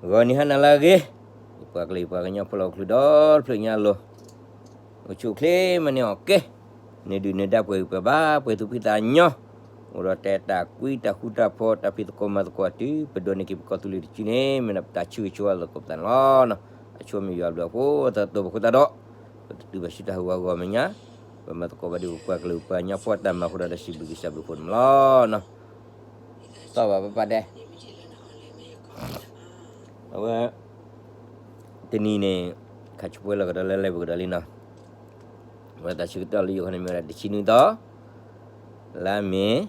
ဂီၤနံၤဟါနၤလၢအဂ့ၤ, ယပှၤကလုာ်ယပှၤကညီဖိလၢအိၣ်ချုးဒီတဖျၢၣ်ညါအလိၤ, အိၣ်ဆူၣ်အိၣ်ချ့မၤန့ၢ်အီၣ်ကဲ, နဒုၣ်နဒါပှဲၤဂံၢ်ပှဲၤဘါ ပှဲၤသူၣ်ဖှံသးညီ, အိၣ်ဒီးတၢ်အဲၣ်တၢ်ကွံ တၢ်ဃူတၢ်ဖိး တၢ်ဖံးသကိးမၤသကိးတုၤ ပဒိးန့ၢ်က့ၤပကီၢ်သူလ့ၤတစုန့ၣ် မ့ၢ်ဒၣ်ပတၢ်ဆၢဂ့ၤဆၢဝါသကိးပသးန့ၣ်လီၤ. အဆိမ့ၢ်ယွၤဘျုးအဃိ သးတိၢ်ပခိၣ်သးဒီး ပတတုၤဘၣ်ဆူတၢ်ဟးဂီၤအဂီၢ်မဲာ်ညါ, ပမၤသကိးဘၣ်ဒ်ပပှၤကလုာ်ပှၤကညီဖိအတၢ်မၤအဃိဒီး တၢ်စံးဘျုးကစၢ်ဘျုးအဃိန့ၣ်လီၤ. သီၣ်ဘၣ်ပပၢ်ဒဲး, အဝဲ တနံၤန့ၣ် ခးဆူၣ်ပှဲၤလီၤကဒီးလၢ live ပူၤကဒီးလံနီၤ, အဝဲတၢ်ဆၢကတီၢ်လၢယိၤခီန့ၣ်မ့ၢ်ဝဲဒၣ်တဆံနွံသီ, လါမ့ၤ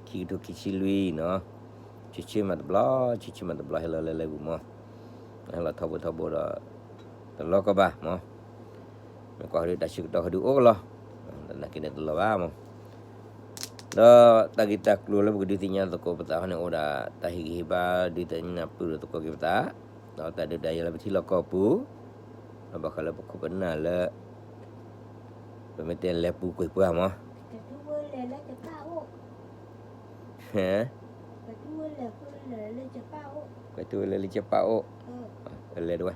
ခံကထိခံဆံလွံၢ်နီၤ, ဆၢဆၢမၤတဘျီ ဆၢဆၢမၤတဘျီဟဲလီၤလၢ live ပူၤမး, ဟဲလီၤထီဘိထီဘိဒီး တလီၤကီဘၣ်မး, မ့ၢ်ကွၢ်ဃီဒီးတၢ်ဆၢကတီၢ်ဃီဒုးအိၣ်ကလီၤ, သနာ်က့န့ၣ်တလီၤဘၣ်မး, ဒီးတၢ်ဂ့ၢ်တၢ်ကျိၤလၢပကဒုးသ့ၣ်ညါသကိးပသးခီန့ၣ် အိၣ်ဒၣ်တၢ်ဟ့ၣ်ဂံၢ်ဟ့ၣ်ဘါ ဒုးသ့ၣ်ညါပၢၢ်လိာ်သကိးက့ၤပသး, ဒီးတၢ်ဒုးတၢ်ယၤလၢပထံလီၢ်ကီၢ်ပူၤ, ဒီးဘၣ်ဃးလၢပခိၣ်ပနၢ်လၢ ပမ့ၢ်တဲလဲၤပူၤကွံာ်ပှၤမး, ပှၤထူဝဲလၢလၢကပၢ်အိၣ်, လဲၤတဝဲ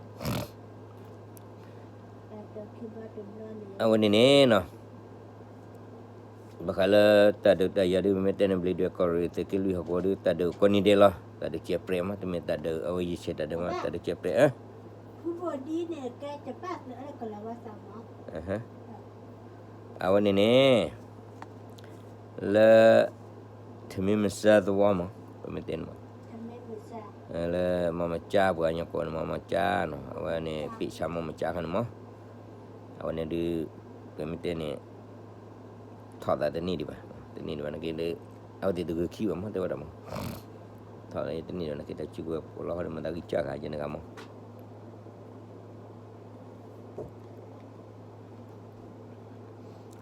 အဝဲန့ၣ်န့ၣ်နီၤ, ဘၣ်ဃးလၢတၢ်ဒုးတၢ်ယၤဒုး ပမ့ၢ်တဲန့ၣ် ဘျံးဒွဲၣ်ကီၢ်ရ့ၣ်သုးက့လွံၢ်ဟီၣ်ကဝီၤဒုး တၢ်ဒုးကိးနံၤဒဲးလီၤ, တၢ်ဒုးစဲးပြဲးမး တမ့ၢ်တၢ်ဒုး အဝဲယဆဲးတၢ်ဒုးမး တၢ်ဒုးစဲးပြဲး အဝဲန့ၣ်န့ၣ် လၢ ထမင်းမစားသဝီမး ပမ့ၢ်တဲန့ၣ်မး, လၢမီၢ်မကၠါ ပှၤကညီကိးန့ၣ် မီၢ်မကၠါနီၤ, အဝဲန့ၣ် ပ့ၢ်ဆါမီၢ်မကၠါခါန့ၣ်မး, အဝဲန့ၣ်ဒုး ပမ့ၢ်တဲန့ၣ် ထီၣ်သးတန့ၢ်ဒံးဘၣ်, တန့ၢ်ဒံးဘၣ်နာ်က့ဒီး အဝဲသ့ၣ်တဂုာ်ခံဘၣ်မး တဲဝဲဒၣ်မး, ထီၣ်သးတန့ၢ်ဒီးနာ်က့ တၢ်စုကဝဲၤပလီၢ်ဃီဒီး မၤသးဂံၢ်စၢ်ဂၤယဲန့ၣ်ဂၤမး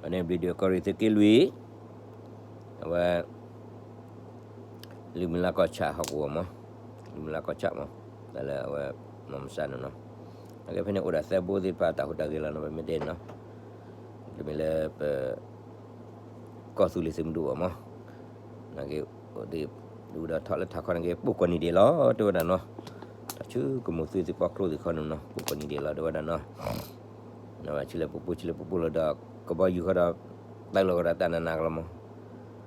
အန့ၣ် ဘျံးဒွဲၣ်ကီၢ်ရ့ၣ်သုးက့လွံၢ်, အဝဲ လုၢ်မုၢ်လၢ်ကီၢ်ဆၣ်ဟီၣ်ကဝီၤမး, လုၢ်မုၢ်လၢ်ကီၢ်ဆၣ်မး, တၢ်လၢအဝဲ မီၢ်မဆါန့ၣ်နီၤ, အကဲဖဲန့ၣ်အိၣ်ဒၣ်သၢဘိသ့ၣ်တဖၣ်တၢ်ဟူးတၢ်ဂဲၤလီၤနီၤ ပမ့ၢ်တဲန့ၣ်နီၤ, တမ့ၢ်လၢပ ကီၢ်သူလ့ၤသုးမုၢ်ဒိၣ်အမး, နာ်က့ ဒုးဒီးထီၣ်လၢထးခီနာ်က့ ပိာ်ကိးနံၤဒဲးလီၤ တဲဝဲဒၣ်နီၤ, တၢ်ဆူကမိၣ်သုသ့ၣ်ပီချိၣ်သ့ၣ်ခီန့ၣ်နီၤ ပိာ်ကိးနံၤဒဲးလီၤ တဲဝဲဒၣ်နီၤ, ဆံလၢပူၤပူၤ ဆံလၢပူၤပူၤလီၤဒီး ကဘီယူၤဃီဒီး တၢ်လီၤကဒီးတၢ်နးနးကလီၤမး,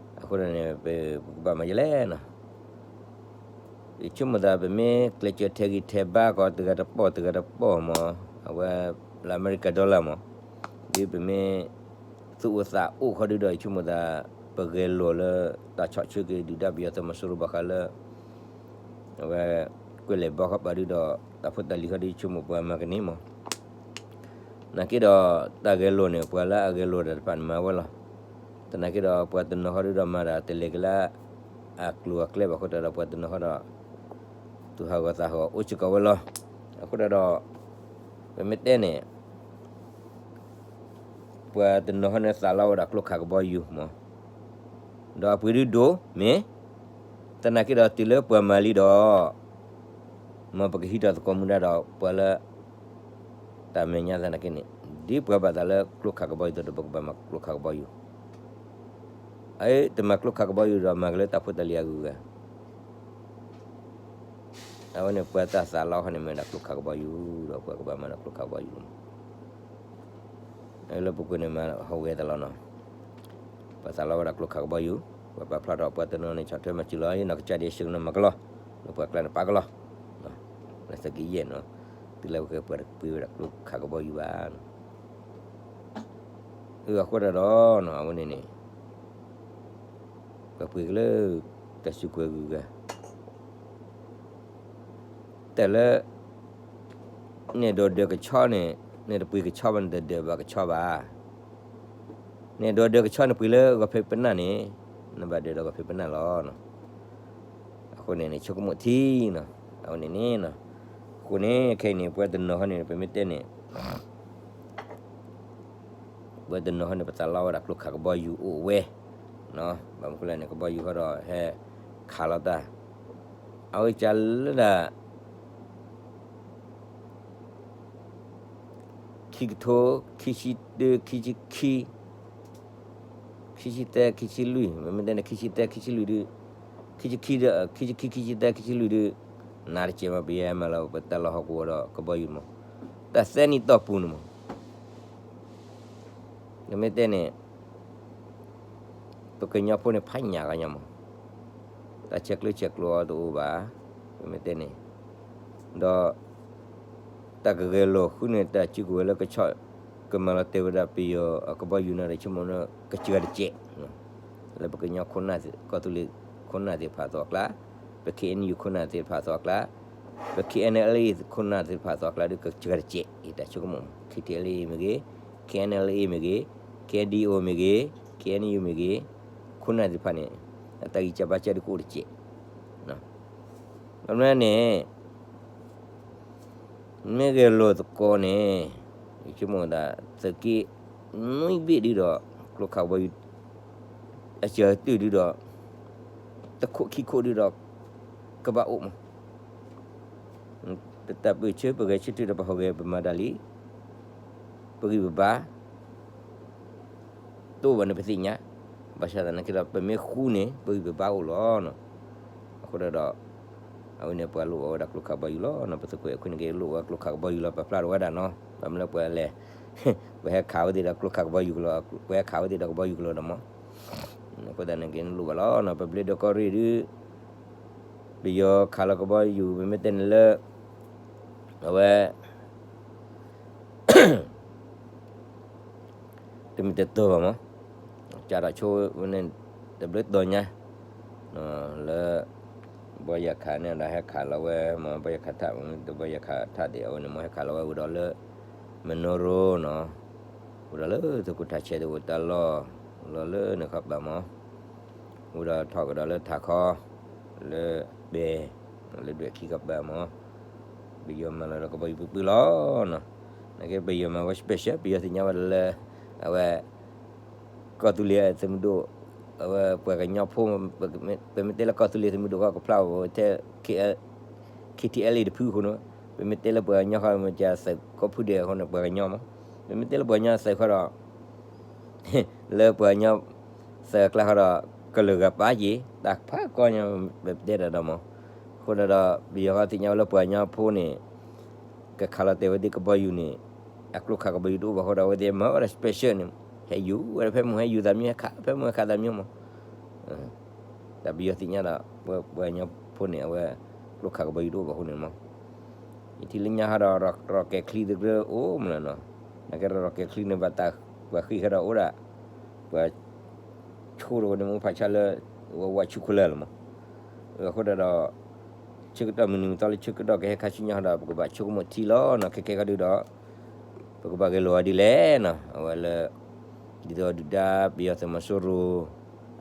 အဃိဒီးန့ၣ် ပကဘၣ်မၤယလဲၣ်နီၤ ယဆိကမိၣ်သး ပမ့ၢ်ကျဲးစၢးထဲးဂံၢ်ထဲးဘါကီး တဂၤတပီၢ်တဂၤတပီၢ်မး, အဝဲ လၢအမဲရကၤ dollar မး, ဒ်ပမ့ၢ် သူၣ်အိၣ်သးအိၣ်ခီဒုဒီး ယဆိကမိၣ်သး ပဂဲၤလိာ်လၢ တၢ်ဆီၣ်ဆၢက့ၤဒုၣ်ဒါပယီၤသုးမီၤစိရိၤဘၣ်ဃးလၢ အဝဲ ကွဲးလဲၤဘီဃီပာ်ဒုဒီး တၢ်ဖိတၢ်လံၤခီဒု ယဆိကမိၣ်ပှၤမၤကန့ၢ်မး နာ်က့ဒီး တၢ်ဂဲၤလိာ်န့ၣ် ပှၤလၢအဂဲၤလိာ်တၢ်တဖၣ်န့ၣ်မၤဝဲလီၤ. သနာ်က့ဒီး ပှၤတနီၤဃီဒုဒီးမၤတၢ် တလဲၤက့ၤလၢ အကျိၤအကျဲဘၣ်အဃိတၢ်ဒီး ပှၤတနီၤဃီဒီး သူၣ်ဟးဂီၤသးဟးဂီၤအိၣ်စ့ၢ်ကီးဝဲလီၤ. အဃိတၢ်ဒီး ပမ့ၢ်တဲန့ၣ် ပှၤတနီၤဃီန့ၣ် သးလီဝဲဒၣ်ကျိခးကဘီယူၤမး ဒီးအပှ့ၤဒုဒိၣ်မ့ၢ် သနာ်က့ဒီးတုၤလၢပှၤမၤလံဒီး မ်ပကဟံးထီၣ်သကိးမူဒါဒီးပှၤလၢ တၢ်မဲာ်ညါသနာ်က့န့ၣ် ဒ်ပှၤဘၣ်သးလၢကျိခးကဘီယူၤအသိးဒီး ပကဘၣ်မၤကျိခးကဘီယူၤ အတမၤကျိခးကဘီယူၤဒီးမၤက့ၤလၢတၢ်ဖိတၢ်လံၤအဂုၤအဂၤ အဝဲန့ၣ်ပှၤတၢ်သးလီခီန့ၣ်မ့ၢ်ဝဲဒၣ်ကျိခးကဘီယူၤဒီးပှၤကဘၣ်မၤဒီးကျိခးကဘီယူၤလီၤ. လၢပူၤကွံာ်န့ၣ်မၤဟူးဂဲၤသးလီနီၤ ပှၤသးလီဝဲဒၣ်ကျိခးကဘီယူၤ ပှၤပာ်ဖျါထီၣ်ပှၤတနီၤန့ၣ် ဆီၣ်ထွဲမၤစၢၤလီၤ ယနီၢ်ကစၢ်ဒၣ်ယဲ ဆှၢကနီၤမၤကလီ လၢပှၤကျါန့ၣ်ပာ်ကလီ လၢသုးက့ယဲၢ်နီၤ တုၤလၢပှၤကပှ့ၤဝဲဒၣ်ကျိခးကဘီယူၤဘၣ် အဃိတၢ်ဒီး အဝဲန့ၣ်န့ၣ် ပှၤပှ့ၤက့ၤလၢ တၢ်စုကဝဲၤအဂုၤအဂၤ တၢ်လၢ နဲၣ်ဒိးဒၢးကဆီန့ၣ် နဲၣ်တပှ့ၤကဆီဘၣ် နတဒၢးဘၣ်ကဆီဘၣ်. နဲၣ်ဒိးဒၢးကဆီန့ၣ်ပှ့ၤလၢဂီၤဖံးပနၢ်န့ၣ် နဘၣ်ဒၢးဒီးဂီၤဖံးပနၢ်လီၤ. အဃိန့ၣ်န့ၣ် ဆိကမိၣ်ထံနီၤ အဝဲန့ၣ်န့ၣ်နီၤ အဃိန့ၣ် ခဲအံၤန့ၣ် ပှၤတနီၤဃီန့ၣ် ပမ့ၢ်တဲန့ၣ် ပှၤတနီၤဃီန့ၣ် ပသးလီဝဲဒၣ်ကျိခးကဘီယူၤအိၣ်ဝဲ ဘၣ်မနုၤလဲၣ်န့ၣ် ကဘီယူၤဃီဒီးဟဲခးလီၤတၢ် အဝဲကလၢဒၣ် ခံကထိ ခံဆံတၢ ခံဆံခံ ခံဆံသၢ ခံဆံလွံၢ် မ့မ့ၢ်တဲန့ၣ် ခံဆံသၢ ခံဆံလွံၢ်ဒု ခံဆံခံ ခံဆံခံ ခံဆံသၢ ခံဆံလွံၢ်ဒု နါတကဲးမး ပယီၤမၤလီၤပတၢ်လီၢ်ဟီၣ်ကဝီၤဒီးကဘီယူၤမး, တၢ်သၢနံၣ်တီၢ်ပူၤန့ၣ်မး, နမ့ၢ်တဲန့ၣ် ပကညီဖိန့ၣ်ဖးညၣ်ဂၤညါမး, တၢ်ဆဲးကျၢဆဲးကျိးအီၤတအိၣ်ဘၣ်, ပမ့ၢ်တဲန့ၣ်, ဒီး တၢ်ကဂဲၤလိာ်ဃုန့ၣ် တၢ်စုကဝဲၤလၢကဆီၣ် ကမၤလီၤတဲာ်ဝဲဒၣ်ပယီၤအကဘီယူၤန့ၣ်ဒီး ဆိကမိၣ်န့ၣ် ကစှၤတစဲး, လၢပကညီခိၣ်နၢ်သ့ၣ် ကီၢ်သူလ့ၤခိၣ်နၢ်သ့ၣ်တဖၣ်အသိးအကျါ, ပ ခ့ၣ်အဲၣ်ယူၣ် ခိၣ်နၢ်သ့ၣ်တဖၣ်အသိးအကျါ, ပ ခ့ၣ်အဲၣ်လ်အ့ ခိၣ်နၢ်သ့ၣ်တဖၣ်အသိးအကျါဒီး ကစှၤတစဲး, အံၤတၢ်ဆိကမိၣ်မး, ခ့ၣ်ထံၣ်အဲလ်အ့မ့ၢ်ဂ့ၤ, ခ့ၣ်အဲၣ်လ်အ့မ့ၢ်ဂ့ၤ, ခ့ၣ်အဲၣ်ယူၣ်မ့ၢ်ဂ့ၤ, ခ့ၣ်အဲၣ်ယူၣ်မ့ၢ်ဂ့ၤ, ခိၣ်နၢ်သ့ၣ်တဖၣ်န့ၣ် အတၢ်ဂံၢ်စၢ်ဘါစၢ်ဒုးကအိၣ်တစဲး, ဘၣ်မနုၤန့ၣ် မ့ၢ်ဂဲၤလိာ်သကိးန့ၣ် ယဆိကမိၣ်သး သုးက့နွံဘ့ၣ်ဒုဒီး ကျိခးကဘီယူၤ အစၢၤတုာ်ဒုဒီး တခိၣ်ခံခိၣ်ဒုဒီး ကဘၣ်အိၣ်မး, ပတၢ်ပၢၢ်ဆၢ ပဂဲၤဆၢထၢၣ်ဒီးပဟူးဂဲၤပမၤတၢ်လံ, ပဂံၢ်ပဘါ တအိၣ်ဘၣ်န့ၣ်ပသ့ၣ်ညါ, ဘၣ်ဆၣ်သနာ်က့ဒီး ပမ့ၢ်ဃူန့ၣ် ပဂံၢ်ပဘါအိၣ်လီၤနီၤ. အဃိဒီး အဝဲန့ၣ်ပှၤလိၣ်ဘၣ်ဝဲဒၣ်ကျိခးကဘီယူၤလီၤနီၤ, ပသုးခိၣ်အဲၣ်ခွံန့ၣ်က့ၤလိၣ်ဝဲကျိခးကဘီယူၤလီၤ ပာ်ဖျါထီၣ်ဝဲဒၣ်နီၤ, ဘၣ်မနုၤပှၤလဲၣ်, ပဟဲခးဝဲသ့ၣ်ဒီးကျိခးကဘီယူၤကလီၤ, ပှၤဟဲခးဝဲသ့ၣ်ဒီးကဘီယူၤကလီၤဒီးမး, အဃိသတးန့ၣ်က့ၤလိၣ်ဘၣ်လီၤနီၤ, ပဘျ့ဒွဲၣ်ကီၢ်ရ့ၣ်ဒု ပယီၤခးလီၤကဘီယူၤ ပမ့ၢ်တဲန့ၣ်လၢ အဝဲ တမ့ၢ်တတီၤဘၣ်မး, ကးထီၣ်ဆိဝဲန့ၣ် တဘျုးတီၤညါ လၢ ဘီယၤခးန့ၣ်ဒီးဟဲခးလီၤဝဲမး, ဘီယၤခးထၣ် တဘီယၤခးထၣ်ဒံး အဝဲန့ၣ်မး ဟဲခးလီၤဝဲဝံၤဒီးလၢ မနိရိနီၤ, ဝံၤဒီးလၢသုးခိၣ်ထးဆဲးတအိၣ်တၢ်လီၢ် လီၤလၢန့ၣ်ခီပၤမး ဝံၤဒီးထီၣ်ကဒီးလၢထးခီ လၢပဲ လၢဒွဲၣ်ခံခီပၤမး, ပယီၤမၤလီၤဒီးကဘီယူၤပှဲၤပှဲၤလီၤနီၤ, နာ်က့ပယီၤမၤဝဲ special ပယီၤသ့ၣ်ညါဝဲဒၣ်လၢ အဝဲ ကီၢ်သူလ့ၤသုးမုၢ်ဒိၣ် အဝဲပှၤကညီဖိ ပမ့ၢ်တဲလၢကီၢ်သူလ့ၤသုးမုၢ်ဒိၣ်ခီ ကဖျါဝဲထဲ ခ့ၣ်ထံၣ်အဲလ်အ့တဖုအဃိန့ၣ်, ပမ့ၢ်တဲလၢပှၤကညီဃီ မ့ၢ်ကသုးခိၣ်ဖုဒဲးအဃိန့ၣ် ပှၤကညီမး, ပမ့ၢ်တဲလၢပှၤကညီသုးခီဒီး လၢပှၤကညီသုးအကျါဃီဒီး ကလုာ်ဂၤပာ်က့ၤ တၢ်ဖးကီညါ ပတဲဒၣ်ဒီးမး, အဃိဒီး ပယီၤဃီသ့ၣ်ညါဝဲလၢပှၤကညီဖိန့ၣ် ကခးလီၤတဲာ်ဝဲသ့ၣ်ကဘီယူၤန့ၣ် အကျိခးကဘီယူၤတအိၣ်ဘၣ်အဃိဒီး အဝဲသ့ၣ်မၤဝဲဒၣ် special န့ၣ် ဟဲယူၤဝဲဖဲမုၢ်ဟဲယူၤသးမံ ဟဲခးဖဲမုၢ်ဟဲခးသးမံမး, တၢ်ပယီၤသ့ၣ်ညါဒီး ပှၤကညီဖိန့ၣ် အဝဲ ကျိခးကဘီယူၤတအိၣ်ဘၣ်အဃိန့ၣ်မး, ယထံၣ်လၢညါဟီဒီး rocket ချံသကရၢအိၣ်မးလီၤနီၤ, နာ်က့ဒီး rocket ချံန့ၣ် ဘၣ်တၢ်ပှၤဃ့ၢ်ဃီဒီးအိၣ်ဒၣ် ပှၤ ဆိတဝဲန့ၣ် မ့ၢ်ဖးဆါလၢ ဝဲဝဲဆူၣ်ခိၣ်လၢာ်လီၤမး, အဃိဒီး ဆၢကတီၢ်မုၢ်နံၤမုၢ်သီလၢဆၢကတီၢ်ကဟဲခါဆူညါဟီဒီး ပကဘၣ်ဆိကမိၣ်ထံလီၤနီၤ, ခဲကဲခီဒုဒီး ပကဘၣ်ဂဲၤလိာ်အီၤဒ်လဲၣ်နီၤ, အဝဲလၢ ဒ်သိးဒုၣ်ဒါပယီၤသုးမီၤစိရိၤ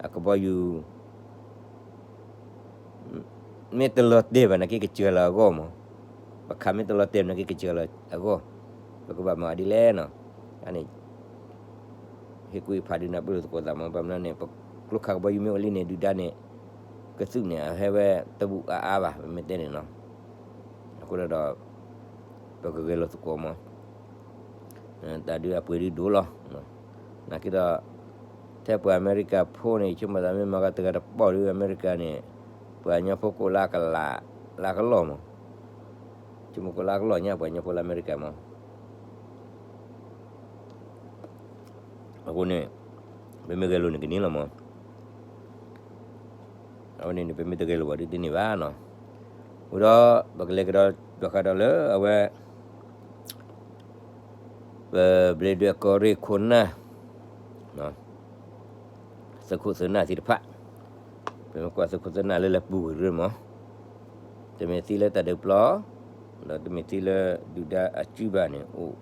အကဘီယူၤ မ့ၢ်တလီၤတဲာ်ဘၣ်နာ်က့ကစှၤလီၤအဂီၢ်မး, ပခးမ့ၢ်တလီၤတဲာ်ဘၣ်နာ်က့ကစှၤလီၤအဂီၢ်, ပကဘၣ်မၤအီၤဒ်လဲၣ်နီၤ, အန့ၣ် ဟ့ၣ်ကူၣ်ဟ့ၣ်ဖးဒုးနၢ်ပၢၢ်လိာ်သကိးသးမး, ဘၣ်မနုၤန့ၣ် ပကျိခးကဘီယူၤမ့ၢ်အိၣ်လံန့ၣ် ဒုၣ်ဒါန့ၣ် ကသုးန့ၣ် အဟဲဝဲတဘူၣ်အါအါဘၣ် ပမ့ၢ်တဲန့ၣ်နီၤ, အဃိဒီး ပကဂဲၤလိာ်သကိးမး တၢ်ဒုးအပှ့ၤဒုးဒိၣ်လီၤ. နာ်က့ဒီး ထဲပှၤအမဲရကၤဖိန့ၣ် ဆိကမိၣ်သးမ့ၢ်မၤကတဂၤတပီၢ်ဒုး အမဲရကၤန့ၣ် ပှၤကညီဖိကိးလၢကလး လၢကလီၢ်မး, ဆိကမိၣ်ကိးလၢကလီၢ်ညါ ပှၤကညီဖိလၢအမဲရကၤမး, အဃိန့ၣ် ပမ့ၢ်ဂဲၤလိာ်န့ၣ်ကန့ၢ်လီၤမး အဝဲန့ၣ်န့ၣ် ပမ့ၢ်တဂဲၤလိာ်ဘၣ်ဒုးတန့ၢ်ဘၣ်နီၤ. အဃိဒီး ပကလဲၤကဒီး ဒီးဃးဒီးလၢအဝဲ ပဘျ့ဒွဲၣ်ကီၢ်ရ့ၣ်ခိၣ်နၢ် သုးခိၣ်သုးနၢ်သ့ၣ်တဖၣ် ပမ့ၢ်ကွၢ်သုးခိၣ်သုးနၢ်လၢလဲၤပူၤကွံာ်ရ့ၣ်မး တမ့ၢ်သံလၢတၢ်ဒုးပျီ ဒီးတမ့ၢ်သံလၢဒုၣ်ဒါအစုဘၣ်န့ၣ်အိၣ်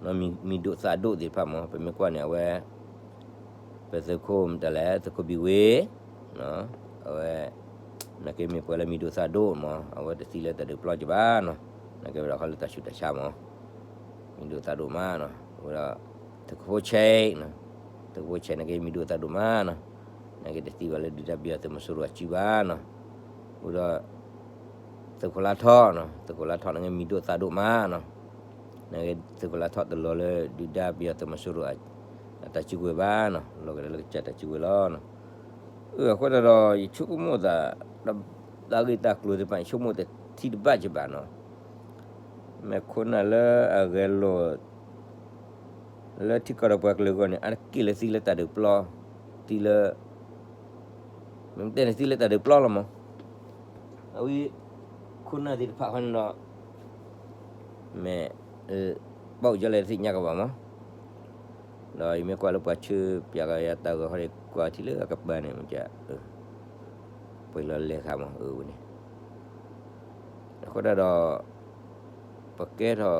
မံၤဒိၣ်သၣ်ဒိၣ်သ့ၣ်တဖၣ်မး ပမ့ၢ်ကွၢ်န့ၣ် အဝဲ ပသုးခိၣ်မတၤလဲၣ် သုးခိၣ်ဘံၣ်ဝ့ အဝဲ နာ်က့မ့ၢ်ပှၤလၢမံၤဒိၣ်သၣ်ဒိၣ်မး အဝဲတသံလၢတၢ်ဒုးပျီကဘၣ်နီၤ နာ်က့ဝဲဒၣ်ခီလၢတၢ်ဆူးတၢ်ဆါမး မံၤဒိၣ်သၣ်ဒိၣ်မးနီၤ အဝဲဒၣ် သုးခိၣ်ဖိဆဲး သုးခိၣ်ဖိဆဲးနာ်က့မံၤဒိၣ်သၣ်ဒိၣ်မးနီၤ နာ်က့တသံဘၣ်လၢဒုၣ်ဒါပယီၤသုးမီၤစိရိၤအစုဘၣ်နီၤ အဃိဒီး သုးခိၣ်လါထီၣ်နီၤ သုးခိၣ်လါထီၣ်နာ်က့မံၤဒိၣ်သၣ်ဒိၣ်မးနီၤ နာ်က့သုးခိၣ်လါထီၣ်တလီၤလၢဒုၣ်ဒါပယီၤသုးမီၤစိရိၤ အတၢ်စုကဝဲၤဘၣ်နီၤ လီၤကဒီးလၢကစၢ်တၢ်စုကဝဲၤလီၤနီၤ အဃိသတးဒီး ယဆိကမိၣ်သး ဒီး တၢ်ဂ့ၢ်တၢ်ကျိၤသ့ၣ်တဖၣ်န့ၣ် ဆိကမိၣ်တထံၣ်တဘၣ်ကဘၣ်နီၤ, မ့ၢ်ခိၣ်နၢ်လၢအဂဲၤလိာ် လၢထံကီၢ်ဒီးပှၤကလုာ်အဂီၢ်န့ၣ် အါတက့ၢ်လၢသံလၢတၢ်ဒုးပျီ, သံလၢ, မ့ၢ်တဲန့ၣ်သံလၢတၢ်ဒုးပျီလီၤမး, အဝဲ ခိၣ်နၢ်သ့ၣ်တဖၣ်ဃီန့ၣ်ဒီး မ့ၢ် ပီၣ်ကၠီလဲၣ်တသ့ၣ်ညါကဘၣ်မး, ဒီးယမ့ၢ်ကွၢ်လၢပှၤဆှၢပၠးကယၤတၢ်ဂီၤဃီဒီး ကွၢ်ထံလၢအကပၤန့ၣ် မ့ၢ်က ပှဲၤလီၤလဲၤခါမး အဝဲန့ၣ် အဃိဒၣ်ဒီး ပကဲထီၣ်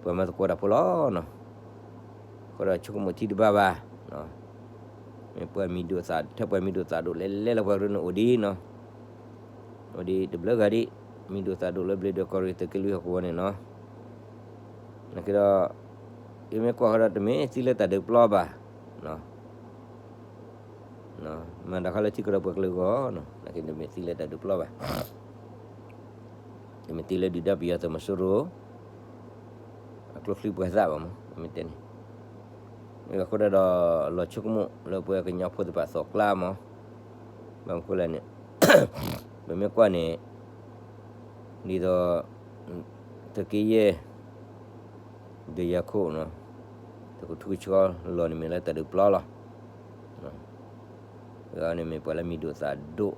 ပှၤမၤသကိးတၢ်ဖိလီၤနီၤ, အဃိဒီးဆိကမိၣ်ထံတဘၣ်ဘၣ်, မ့ၢ်ပှၤမံၤဒိၣ်သး ထဲပှၤမံၤဒိၣ်သးဒိၣ်လဲၣ်လဲၣ်လၢပှၤကရၢန့ၣ်အိၣ်ဒံးနီၤ, အိၣ်ဒံးတဘျုးဂၤဒံး, မံၤဒိၣ်သးဒိၣ်လၢဘျ့ဒွဲၣ်ကီၢ်ရ့ၣ်သုးက့လွံၢ်ဟီၣ်ကဝီၤန့ၣ်နီၤ, နာ်က့ဒီး ယမ့ၢ်ကွၢ်ဃီဒီးတမ့ၢ်သံလၢတၢ်ဒုးပျီဘၣ်, မၤတၢ်ခီလၢထံကီၢ်ဒီးပှၤကလုာ်အဂီၢ်, နာ်က့တမ့ၢ်သံလၢတၢ်ဒုးပျီဘၣ်, တမ့ၢ်သံလၢဒုၣ်ဒါပယီၤသုးမီၤစိရိၤ အကျိချံပှဲၤသၣ်ဘၣ်မး, မ့ၢ်တဲန့ၣ်, အဃိဒၣ်ဒီး လီၤဆိကမိၣ်လၢပှၤကညီဖိသ့ၣ်တဖၣ်သီၣ်ကျါမး, ဘၣ်မနုၤဃိလဲၣ်န့ၣ် ပမ့ၢ်ကွၢ်န့ၣ် ဒ်သိး သုးက့ယဲၢ် ဒုးယၤခိၣ်နီၤ, သုးခိၣ်ထူကဆှီလီၢ်န့ၣ်မ့ၢ်လၢတၢ်ဒုးပျီလီၤ, အန့ၣ်မ့ၢ်ပှၤလၢမံၤဒိၣ်သးဒိၣ်,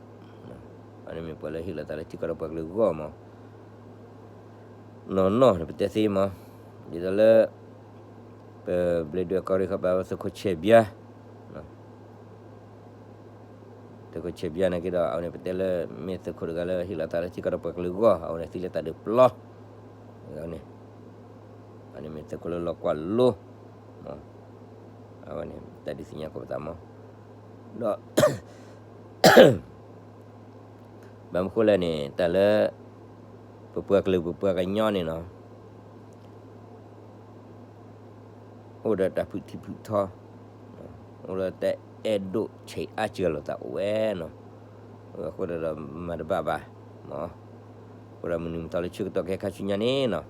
အန့ၣ်မ့ၢ်ပှၤလၢဟ့ၣ်လီၤသးလၢထံကီၢ်ဒီးပှၤကလုာ်အဂီၢ်မး, နီၢ်နီၢ်န့ၣ်ပတဲသ့မး, ဒ်သိးလၢ ပဘျ့ဒွဲၣ်ကီၢ်ရ့ၣ်ဃီပၤသုးခိၣ်ဆဲးဘျါ သုးခိၣ်ဆဲးဘျါနာ်က့ဒီး အဝဲန့ၣ်ပတဲလၢ မ့ၢ်သုးခိၣ်တဂၤလၢဟ့ၣ်လီၤသးလၢထံကီၢ်ဒီးပှၤကလုာ်အဂီၢ် အဝဲန့ၣ်သံလၢတၢ်ဒုးပျီ, အန့ၣ် အန့ၣ်မ့ၢ်သုးခိၣ်လၢလီၤကွၢ်လိ, အဝဲန့ၣ်တၢ်ဒုးသ့ၣ်ညါကီးပသးမး, ဒီး ဘၣ်မနုၤဃိလဲၣ်န့ၣ် တၢ်လၢ ပပှၤကလုာ်ပပှၤကညီန့ၣ်နီၤ အိၣ်ဒီးတၢ်ဖုးထံဖုးထီ, အိၣ်ဒီးတၢ်အဲၣ်ဒိၣ်ဆံးအါစှၤလိာ်သးအိၣ်ဝဲနီၤ, အဃိဒီးမၤတဘၣ်ဘၣ်, အဃိဒီးမုၢ်နံၤမုၢ်သီလၢဆၢကတီၢ်ခဲခါဆူညါန့ၣ်နီၤ,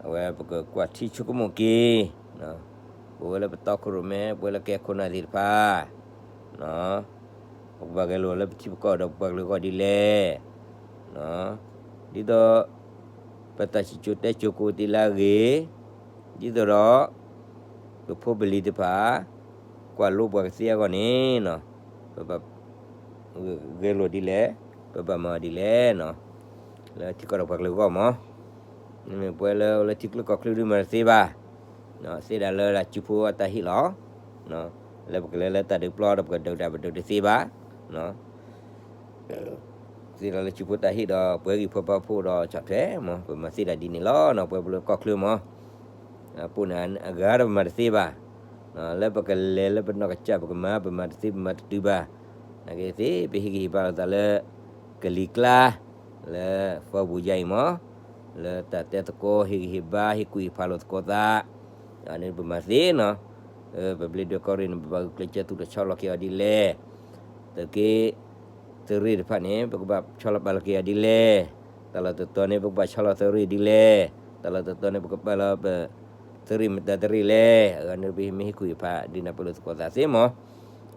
အဝဲပကကွၢ်ထံဆိကမိၣ်က့ၤ, ပဝဲလၢပတီခိၣ်ရိၣ်မဲ ပဝဲလၢကဲခိၣ်နၢ်သ့ၣ်တဖၣ် ပကဘၣ်ဂဲၤလိာ်လၢပထံပကီၢ်ဒီးပပှၤကလုာ်အဂီၢ်ဒ်လဲၣ်, ဒ်သိး ပတၢ်စံၣ်စိၤတဲစိၤကအိၣ်တ့ၢ်လၢအဂ့ၤ, ဒ်သိးဒီး ပဖိပလံၤသ့ၣ်တဖၣ် ကွၢ်လိပှၤကသ့အဂီၢ်န့ၣ်နီၤ, ပဘၣ် ဂဲၤလိာ်ဒ်လဲၣ်, ပဘၣ်မၤအီၤဒ်လဲၣ်နီၤ, လၢထံကီၢ်ဒီးပှၤကလုာ်အဂီၢ်မး, မ့မ့ၢ်ပဝဲလၢ လၢထံချၢကီၢ်ချၢဒုးမၤတသ့ဘၣ်, သ့ဒၣ်လၢတၢ်စုဖိအတၢ်ဟ့ၣ်လီၤ, လၢပကလဲၤလၢတၢ်ဒုးပျီဒီးပကဒုးတၢ်ပဒုးတသ့ဘၣ်, သ့ဒၣ်လၢစုဖိတၢ်ဟ့ၣ်ဒီး ပှဲၤဂံၢ်ဖၢဖၢဖိဒီးဆီၣ်ထွဲမး ပမၤသ့ဒၣ်ဒ်န့ၣ်လီၤနီၤ, ပှဲၤပလၢကီၢ်ချၢမး, အပိၢ်န့ၣ်အဂၤဒီးပမၤတသ့ဘၣ်, လၢပကလဲၤလၢပနီၢ်ကစၢ် ပကမၤ ပမၤတသ့ပမၤတတုၤဘၣ်, နာ်က့သ့ ပဟ့ၣ်ဂံၢ်ဟ့ၣ်ဘါလိာ်သးလၢ ကလံၤကျါ လၢဃီပူၤယါအံၤမး, လၢတၢ်တဲသကိး ဟ့ၣ်ဂံၢ်ဟ့ၣ်ဘါ ဟ့ၣ်ကူၣ်ဟ့ၣ်ဖးလိာ်သကိးသး, န့ၣ်ပမၤသ့နီၤ, ပဘျ့ဒွဲၣ်ကီၢ်ရ့ၣ်န့ၣ် ပဘၣ်ဂုာ်ကျဲးစၢးသူၣ်ထီၣ်ဆီလီၤက့ၤအီၤဒ်လဲၣ်, သုးက့ သုးရ့ၣ်တဖၣ်န့ၣ် ပကဘၣ်ဆီလီၤပာ်လီၤက့ၤအီၤဒ်လဲၣ်, တၢ်လီၢ်တတီၤန့ၣ် ပကဘၣ်ဆီလီၤသုးရ့ၣ်ဒ်လဲၣ်, တၢ်လီၢ်တတီၤန့ၣ် ပကပာ်လီၤပ သုးရ့ၣ်မတၤတရ့ၣ်လဲၣ်, အဂၤန့ၣ်ပမ့ၢ်ဟ့ၣ်ကူၣ်ဟ့ၣ်ဖး ဒ်န့ၣ်ပလိာ်သကိးသးသ့မး,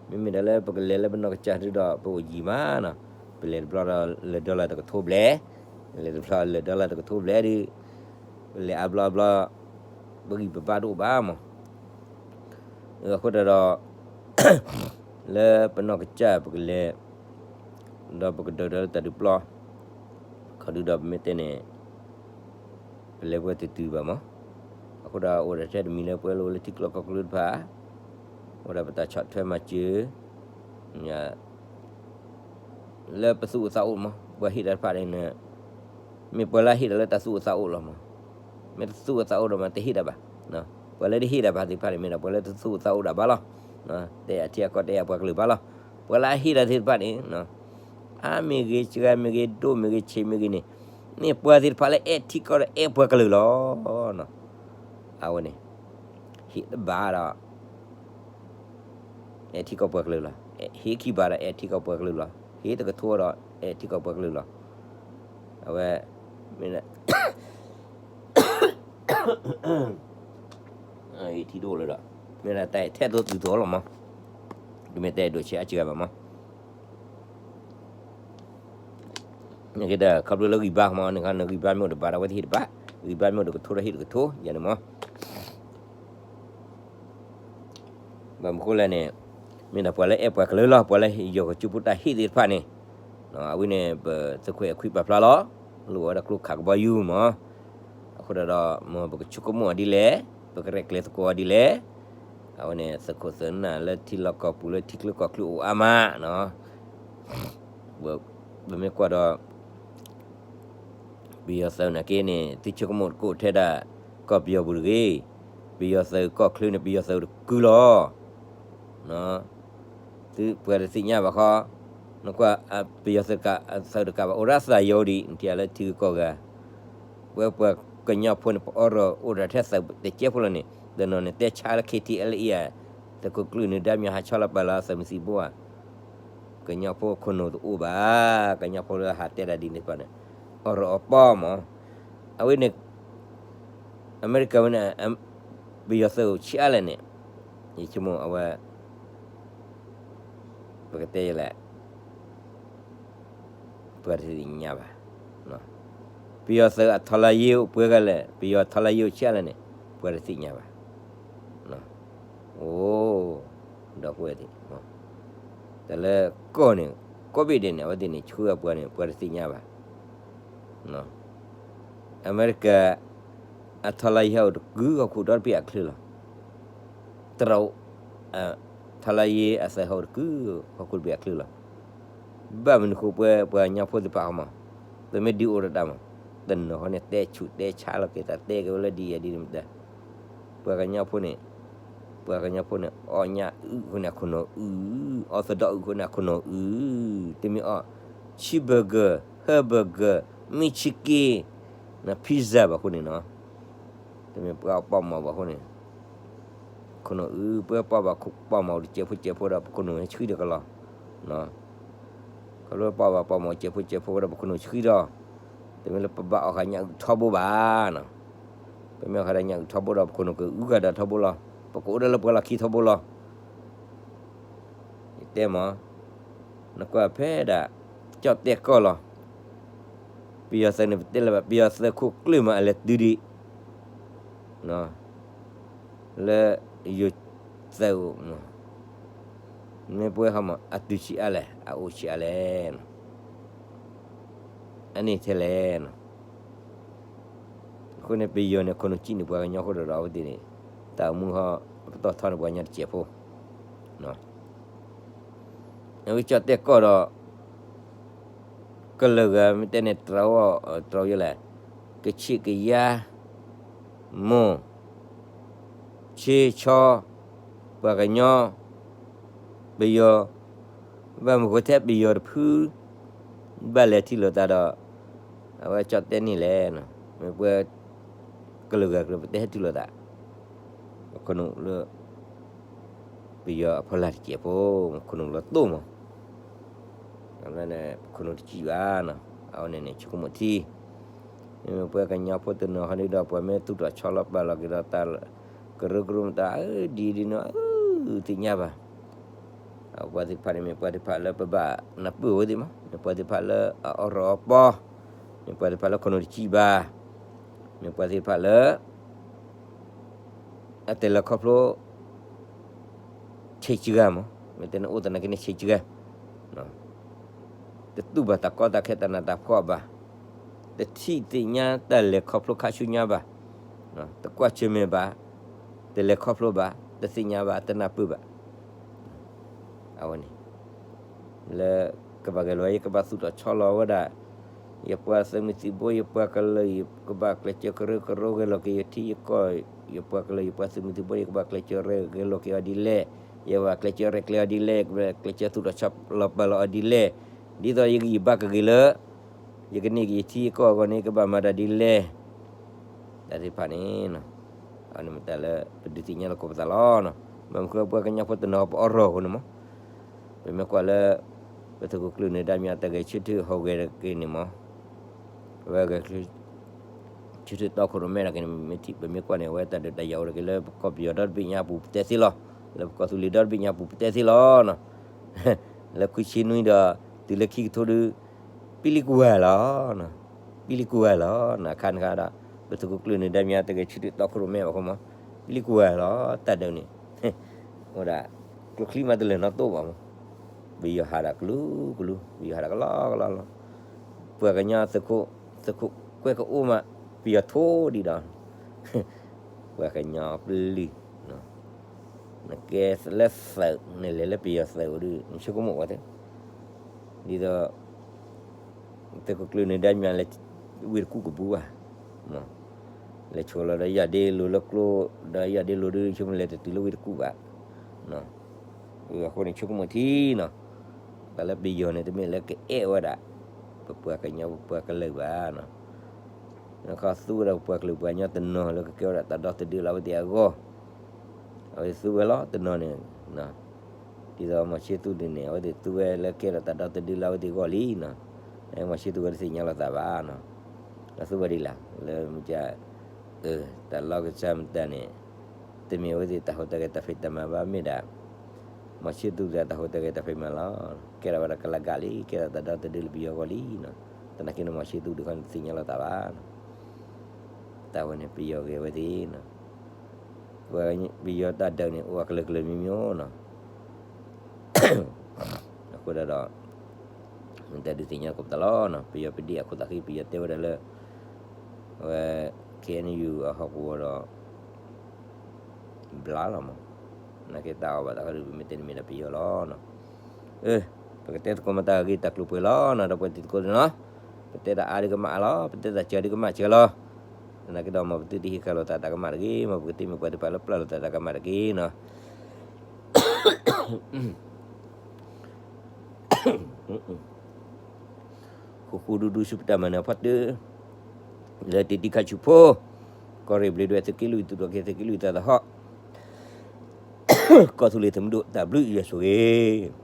မ့မ့ၢ်ဒၣ်လၢပကလဲၤလၢပနီၢ်ကစၢ်ဒုဒီး ပအိၣ်ယံၤမးနီၤ, ပလဲၤတဘျီဒီးလၢာ်ဒီလၢ်တကထိဘျဲၣ်, လဲၤတဘျီလၢာ်ဒီလၢ်တကထိဘျဲၣ်ဒီး ပလဲၤအါဘျီအါဘျီ ပဂံၢ်ပဘါတအိၣ်ဘၣ်မး အဃိတၢ်ဒီး လၢပနီၢ်ကစၢ်ပကလဲၤ ဒီးပကဒုးဒီးလၢတၢ်ဒုးပျီ ခီဒုဒီးပမ့ၢ်တဲန့ၣ် ပလဲၤပှဲၤတတုၤဘၣ်မး, အဃိဒီးအိၣ်ဒီးထဲတမံၤလၢပှဲၤလၢအိၣ်လၢထံကျိကီၢ်ကျိတဖၣ်, အိၣ်ဒီးပတၢ်ဆီၣ်ထွဲမၤစၢၤ လၢပသူၣ်အိၣ်သးအိၣ်မး, ပှၤဟ့ၣ်တၢ်တဖၣ်န့ၣ် မ့ၢ်ပှၤလၢအဟ့ၣ်တၢ်လၢတၢ်သူၣ်အိၣ်သးအိၣ်လီၤမး, မ့ၢ်တသူၣ်အိၣ်သးအိၣ်ဒီးမးတဟ့ၣ်တၢ်ဘၣ်, ပှၤလၢတဟ့ၣ်တၢ်ဘၣ်သ့ၣ်တဖၣ်န့ၣ် မ့ၢ်ဒၣ်ပှၤလၢတသူၣ်အိၣ်သးအိၣ်ဒၣ်ဘၣ်လီၤ, တဲအထံအကီၢ်တဲအပှၤကလုာ်ဘၣ်လီၤ, ပှၤလၢအဟ့ၣ်တၢ်သ့ၣ်တဖၣ်န့ၣ် အါမ့ၢ်ဂ့ၤ စှၤမ့ၢ်ဂ့ၤ ဒိၣ်မ့ၢ်ဂ့ၤ ဆံးမ့ၢ်ဂ့ၤန့ၣ်, မ့ၢ်ပှၤသ့ၣ်တဖၣ်လၢအဲၣ်ထံကီၢ်ဒီးအဲၣ်ပှၤကလုာ်လီၤ, အဝဲန့ၣ် ဟ့ၣ်တဘၣ်ဒီး အဲၣ်ထံကီၢ်ပှၤကလုာ်လီၤ, ဟ့ၣ်ခံဘၣ်ဒီးအဲၣ်ထံကီၢ်ပှၤကလုာ်လီၤ, ဟ့ၣ်တကထိဒီးအဲၣ်ထံကီၢ်ပှၤကလုာ်လီၤ, အဝဲ မ့ၢ် ထံဒိၣ်လၢဒီး မ့ၢ်ဒၣ်တၢ်အဲၣ်ထဲသိးတုၤသိးလီၤမး, တမ့ၢ်တၢ်အဲၣ်ဒိၣ်ဆံးအါစှၤဘၣ်မး, ဒီးခီဖျိလၢဂံၢ်ဘါမ့ၢ်န့ၣ်ခါ နဂံၢ်ဘါမ့ၢ်အိၣ်တဘၣ်ဒီး အဝဲသ့ၣ်ဟ့ၣ်တဘၣ်, ဂံၢ်ဘါမ့ၢ်အိၣ်တကထိဒီးဟ့ၣ်တကထိ ယၤန့ၣ်မ့ၢ် ဘၣ်မနုၤဃိလဲၣ်န့ၣ်, မ့ၢ်ဒၣ်ပှၤလၢအဲၣ်ပှၤကလုာ်လီၤ, ပှၤလၢယီၤကစူးပူတၢ်ဟ့ၣ်သ့ၣ်တဖၣ်န့ၣ်, အဝဲန့ၣ် ပသုးခိၣ်အဲၣ်ခွံပာ်ဖျါလီၤ, လိၣ်ဝဲဒၣ်ကျိခးကဘီယူၤမ့ၢ်, အဃိဒီး မ်ပကဆိကမိၣ်အီၤဒ်လဲၣ်, ပကရဲၣ်ကျဲၤသကိးအီၤဒ်လဲၣ်, အဝဲန့ၣ် သုးခိၣ်သုးနၢ်လၢထံလီၢ်ကီၢ်ပူၤလၢထံချၢကီၢ်ချၢအိၣ်အါမး, ပမ့ၢ်ကွၢ်ဒီး ပယီၤသုးနာ်က့န့ၣ် သုဆိကမိၣ်တကိးထဲဒၣ် ကီၢ်ပယီၤပူၤတဂ့ၤ, ပယီၤသုးကီၢ်ချၢန့ၣ် ပယီၤသုးတကုလီၤ, သုပှၤတသ့ၣ်ညါဘၣ်ဃီ, နကွၢ် ပယီၤသုးတကးဘၣ် အိၣ်ဒၣ်သးယီၤဒံး နထံၣ်လၢထံဂုၤကီၢ်ဂၤ, ပဝဲပှၤကညီဖိန့ၣ် ပအီရီၣ်အိၣ်ဒီးထဲသုးတကဲဖိလီၤန့ၣ် တနီၤန့ၣ်တဲဆါလၢ KTLA ဧါ, သုးခိၣ်ကျုးန့ၣ် ဒါမ့ၢ်ဟးဆီလီၤပာ်လီၤသုးမုၢ်သံၣ်ဘိဧါ, ကညီဖိခိၣ်နူာ်တအိၣ်ဘၣ်, ကညီဖိလၢဟးတဲဒၣ်ဒ်န့ၣ်တဖၣ်န့ၣ်, အီရီၣ်အီပီမး, အဝဲန့ၣ် အမဲရကၤဝဲန့ၣ် ပယီၤသုးအိၣ်ဆံးအါလဲၣ်န့ၣ်, ယဆိကမိၣ်အဝဲ ပကတဲလဲၣ်, ပှၤတသ့ၣ်ညါဘၣ်, ပယီၤသုးအထီလါယ့အိၣ်ပှဲၤဂၤလဲၣ်, ပယီၤထီလါယ့အိၣ်ဆံးအါလဲၣ်န့ၣ်, ပှၤတသ့ၣ်ညါဘၣ်, အိၣ်, ဒီပုၢ်ဝဲၢ်သ့ၣ်, တၢ်လၢကီၢ်န့ၣ် ကိးဘ့ၣ်ဒဲးန့ၣ် အဝဲသ့ၣ်န့ၣ် ဆှၢအပှၤန့ၣ် ပှၤတသ့ၣ်ညါဘၣ်, အမဲရကၤ အထီလါယ့ဟဲအိၣ်တကုာ်ဟီၣ်ခိၣ်ဒီတဘ့ၣ်အချၢလီၤ, တရၣ်, ထီလါယ့အသုးဟဲအိၣ်တကုာ်ဟီၣ်ခိၣ်တဘ့ၣ်အချၢလီၤ, ဘၣ်မနုၤဃိပဝဲပှၤကညီဖိသ့ၣ်တဖၣ်ဃီမး, ပမ့ၢ်ဒုးအိၣ်ဒီးတၢ်မး, တနီၤဃီန့ၣ် တဲဆူးတဲဆါလီၤက့ၤတၢ်တဲက့ၤဝဲလၢဒ်အံၤဒ်န့ၣ်မတၤ, ပှၤကညီဖိန့ၣ်, ပှၤကညီဖိန့ၣ် အီၣ်ညၣ်အုၣ်အဃိန့ၣ် အခိၣ်နူာ်အုၣ်, အီသဒိၣ်အုၣ်အဃိန့ၣ် အခိၣ်နူာ်အုၣ်, တမ့ၢ်အီၣ် cheeseburger, hamburger, McChicken, pizza ဘၣ်အဃိန့ၣ်နီၤ, တမ့ၢ်ပှၤအီၣ်ပီၣ်မီၢ်ဘၣ်အဃိန့ၣ်, ခိၣ်နူာ်အုၣ် ပှၤပီၣ်ဘၣ် ပီၣ်မီၢ်တစဲးဖိစဲးဖိဒီး ပခိၣ်နူာ်ဟဲဆှံဒီးကလီၤ, ခီဖျိပီၣ်ဘၣ်ပီၣ်မီၢ်စဲးဖိစဲးဖိဒီး ပခိၣ်နူာ်ဆှံဒီး, တမ့ၢ်လၢပဘၣ်အီၣ်ဃာ်ညၣ်အုၣ်ထီဘိဘၣ်နီၤ, ပမ့ၢ်အီၣ်ဃာ်ဒီးညၣ်အုၣ်ထီဘိဒီး ပခိၣ်နူာ်ကအုၣ်ဃာ်ဒီးထီဘိလီၤ, ပကအိၣ်ဒီးလၢပှၤလီၢ်ခံထီဘိလီၤ ယတဲမး, နကွၢ်ဖဲဒၣ် ကၠီၣ်တဲၣ်ကီၢ်လီၤ, ပယီၤသုးန့ၣ် ပတဲလၢၤဘၣ် ပယီၤသုးခိၣ်ကျၢၢ်မး အလဲၤတုၤဒံး, လၢယိၤသုးအိၣ်, မ့ၢ်ပဝဲဟီမး အတုၤဆံးအါလဲၣ် အအိၣ်ဆံးအါလဲၣ်, အန့ၣ်ထဲလဲၣ်နီၤ အဃိန့ၣ် ပယီၤန့ၣ် ခိၣ်နူာ်စံးန့ၢ်ပှၤကညီအဃိဒီး အဝဲသ့ၣ်န့ၣ် တၢ်အိၣ်မူဟီ ပတီၢ်ထီန့ၢ်ပှၤကညီတစဲးဖိ, အဝဲကၠီၣ်တဲၣ်ကီၢ်ဒီး ကလၢာ်ဂၤမ့ၢ်တဲန့ၣ် တြီ, တြီယဲလဲၣ်, ကဆံးကယၤ, မိၢ်, ဆ့ဆီ, ပှၤကညီ, ပယီၤ, ဘၣ်မနုၤဃိထဲပယီၤတဖု ဘၣ်လဲၤထံၣ်လိာ်သးဒီး အဝဲကၠီၣ်တဲၣ်န့ၣ်လဲၣ်, မ့ၢ်ပဝဲ ကလၢာ်ဂၤကလၢာ် ပတဟဲထံၣ်လိာ်သး, ပခိၣ်နူာ်လၢ ပယီၤအဖီလာ်တစဲးဖိ, ပခိၣ်နူာ်လီၤတိၢ်မး, ပခိၣ်နူာ်တစံးဘၣ်နီၤ, အဝဲန့ၣ်န့ၣ် ဆိကမိၣ်ထံ မ့မ့ၢ်ပှၤကညီဖိတနီၤဟီဒ်ဒီး ပှၤမ့ၢ်သူၣ်ထီၣ်ဆီလီၤပာ်လီၤက့ၤဒီးတၢ်ကရၢကရိမတၤ ဒ်ဒ်နီၤ သ့ၣ်ညါဘၣ်, ပှၤသ့ၣ်တဖၣ်န့ၣ် မ့ၢ်ပှၤသ့ၣ်တဖၣ်လၢပဘၣ်နၢ်ပၢၢ်ဝဲသ့ၣ်မး, မ့ၢ်ပှၤသ့ၣ်တဖၣ်လၢအအီၣ်ရီအီပီ, မ့ၢ်ပှၤသ့ၣ်တဖၣ်လၢခိၣ်နူာ်တစံးဘၣ်, မ့ၢ်ပှၤသ့ၣ်တဖၣ်လၢ အတလဲၤခီဖျိ ဆံးစှၤမး, မ့ၢ်တဲန့ၣ်အိၣ်သနာ်က့န့ၣ် ဆံးစှၤ, တတူၢ်ဘၣ်တၢ်ကီတၢ်ခဲတၢ်နးတၢ်ဖှီၣ်ဘၣ်, တထံၣ်သ့ၣ်ညါတၢ်လဲၤခီဖျိခါဆူညါဘၣ်, တကွၢ်ဆၢၣ်မဲာ်ဘၣ်, တလဲၤခီဖျိဘၣ်, တသ့ၣ်ညါဘၣ်, တနၢ်ပၢၢ်ဘၣ်, အဝဲန့ၣ် လၢကဘၣ်ဂဲၤလိာ် ယကဘၣ်သူၣ်ထီၣ်ဆီလီၤဝဲဒၣ် ယပှၤသုးမုၢ်သံၣ်ဘိ ယပှၤကလုာ် ယကဘၣ်ကျဲးစၢးကရၢကရိ ဂဲၤလိာ်က့ၤယထံယကီၢ်, ယပှၤကလုာ် ယပှၤသုးမုၢ်သံၣ်ဘိ ယကဘၣ်ကျဲးစၢးရဲၣ်ဂဲၤလိာ်က့ၤအီၤဒ်လဲၣ်, ယကဘၣ်ကျဲးစၢးရဲၣ်ကျဲၤအီၤဒ်လဲၣ်, ယကဘၣ်ကျဲးစၢးသူၣ်ထီၣ်ဆီလီၤပာ်လီၤအီၤဒ်လဲၣ်, ဒ်သိးယကယံာ်ဘါကဂ့ၤလၢ ယကန့ၢ်က့ၤယထံယကီၢ်အဂီၢ်န့ၣ် ယကဘၣ်မၤတၢ်ဒ်လဲၣ်, တၢ်သ့ၣ်တဖၣ်န့ၣ် အဝဲန့ၣ်မ့ၢ်တၢ်လၢပဒုးသ့ၣ်ညါလိာ်ကိးပသးလီၤ. ဘၣ်မနုၤဃိ ပှၤကညီဖိတနီၤပအီၣ်ရီၢ်အဃိန့ၣ်မး, ပမ့ၢ်ကွၢ်လၢ ပသုးခိၣ်ကျၢၢ်န့ၣ် ဒါမ့ၢ်အတၢ်ဂဲၤဆၢထၢၣ်ဟီၣ်ဂဲၤတက့ၢ်န့ၣ်မး, အဝဲဂဲၤဆၢထၢၣ်တီခိၣ်ရိၣ်မဲတက့ၢ်န့ၣ် မ့ၢ်ထံၣ်ပမ့ၢ်ကွၢ်န့ၣ် အဝဲတၢ်ဒုးတၢ်ယၤအိၣ်တက့ၢ်လၢပကီၢ်ပယီၤဒီတဘ့ၣ်ညါပူၤပတဲသ့လီၤ. လၢပကီၢ်သူလ့ၤဒီတဘ့ၣ်ညါပူၤပတဲသ့လီၤ. လၢခွံဆံနွံဒီး တုၤလၢခံကထိဒု ပံလံကွၢ်လီၤ, ပံလံကွၢ်လီၤ နခါနခါဒီး ပသုးခိၣ်ကျၢၢ်နၢၤဒါမၠါ တဂဲၤဆၢထၢၣ်တီခိၣ်ရိၣ်မဲဘၣ်အဃိမး, ပံလံကွၢ်လီၤ တၢ်ဒုးန့ၣ် အိၣ်ဒၣ် ကျိချံမးတလၢာ်နီတိၢ်ဘၣ်မး, ပယီၤဟးဒၣ်ကလူးကလူး ပယီၤဟးဒၣ်ကလီကလီလီၤ, ပှၤကညီသုးခိၣ် သုးခိၣ်ကွဲကအိၣ်မး ပယီၤထိဒံးဒီး ပှၤကညီပျုၢ် နကဲလၢသုး နလဲၤလၢပယီၤသုးအိၣ်ဒီး နဆိကမိၣ်ဝဲသ့ၣ်, ဒ်သိး သုးခိၣ်ကျၢၢ်နၢၤဒါမၠါလဲၤ ဝ့ၢ်တကူၣ်ကပူၤဘၣ်, လဲၤဆိးလီၤဒီးယၢ်ဒ့လိၤလၢကျိ ဒီးယၢ်ဒ့လိၤဒုး ဆိကမိၣ်လဲၤတတုၤလၢဝ့ၢ်တကူၣ်ဘၣ်, အဃိန့ၣ်ဆိကမိၣ်ထံနီၤ, တၢ်လၢပယီၤန့ၣ် တမ့ၢ်လၢကအဲၣ်ဝဲဒၣ် ပပှၤကညီပပှၤကလုာ်ဘၣ်နီၤ, နခီသူဝဲဒၣ်ပပှၤကလုာ်ပှၤကညီတနီၤလၢကကဲဝဲဒၣ်တၢ်ဒီသဒၢလၢအဝဲသ့ၣ်အဂီၢ်, အဝဲသ့ၣ်သူဝဲလီၤတနီၤန့ၣ် ဒ်သိးမီၤၡ့သူၣ်ဒုးန့ၣ် အဝဲသ့ၣ်သူဝဲလၢကဲထီၣ်တၢ်ဒီသဒၢလၢအဝဲသ့ၣ်အဂီၢ်လံနီၤ, မီၤၡ့သူၣ်ဝဲတသ့ၣ်ညါလိာ်သးဘၣ်နီၤ, လီၤသူဝဲဒ်လဲၣ် လၢမ့ၢ်က တၢ်လီၢ်ကစၢ်မတၤန့ၣ် တမ့ၢ်အဝဲသ့ၣ်တၢ်ဟူးတၢ်ဂဲၤတၢ်ဖံးတၢ်မၤဘၣ်မ့ၢ်ဒၣ်, မီၤၡ့သူၣ်တၢ်ဟူးတၢ်ဂဲၤတၢ်ဖံးမၤလီၤ, ကဲထီၣ်ဝဲဒၣ်ကလၤကၢ်လံ ကဲထီၣ်တၢ်ဒီသဒၢလၢပယီၤအဂီၢ်လံနီၤ, သနာ်က့န့ၣ် မီၤၡ့သူၣ်ဒုးခီန့ၣ်တသ့ၣ်ညါလိာ်သးဘၣ်နီၤ, တၢ်ဝဲန့ၣ် ပယီၤဂ့ၤဝဲသ့ၣ်နီၤ, ပယီၤတၢ်ဒုးန့ၣ် အိၣ်အကလုာ်ကလုာ်မံၤမံၤနီၤ အဃိဒၣ်ဒီး မ့ၢ်တၢ်ဒုးသ့ၣ်ညါကိးပသးလီၤနီၤ, ပယီၤပဒံၣ်အခိၣ်သးဃံ ပယီၤတဲဝဲဒၣ်လၢ အဝဲ ခ့ၣ်အဲၣ်ယူၣ် အဟီၣ်ကဝီၤဒီး ဘျါလီၤမး, သနာ်က့တၢ်အီၣ်ဘၣ်သးဃီဒီး ပမ့ၢ်တဲန့ၣ်မ့ၢ်ဒၣ်ပယီၤလီၤနီၤ, ပကတဲသကိးမတၤဂ့ၤတၢ်ကျိၤပှဲၤလီၤနီၤ, ဒီပုၢ်ဝဲၢ်တံၤသကိးန့ၣ်နီၤ, ပတဲတၢ်အါဒုးကမၣ်အါလီၤ, ပတဲတၢ်စှၤဒုးကမၣ်စှၤလီၤ, သနာ်က့ဒီးမ်ပသုတဟ့ၣ်ဃာ်လိာ်သးတၢ်ကမၣ်တဂ့ၤ, မ်ပကတမ့ၢ်ပှၤတဖၣ်လၢပျၢ်လိာ်သးတၢ်ကမၣ်တဂ့ၤနီၤ ဃူဃူဒူဒူဆူပတၢ်မၤနၢၤဖီတၢၣ်, လၢတံၤတံၤခါဆူဖိ, ကီၢ်ရ့ၣ်ဘျ့းဒွဲၣ်သုးက့လွံၢ် သူၣ်ထီၣ်က့ၤသုးက့လွံၢ်သးသဟီၣ်, ကီၢ်သူလ့ၤသုးမုၢ်ဒိၣ်တၢ်ဘျုးယွၤဆိၣ်ဂ့ၤ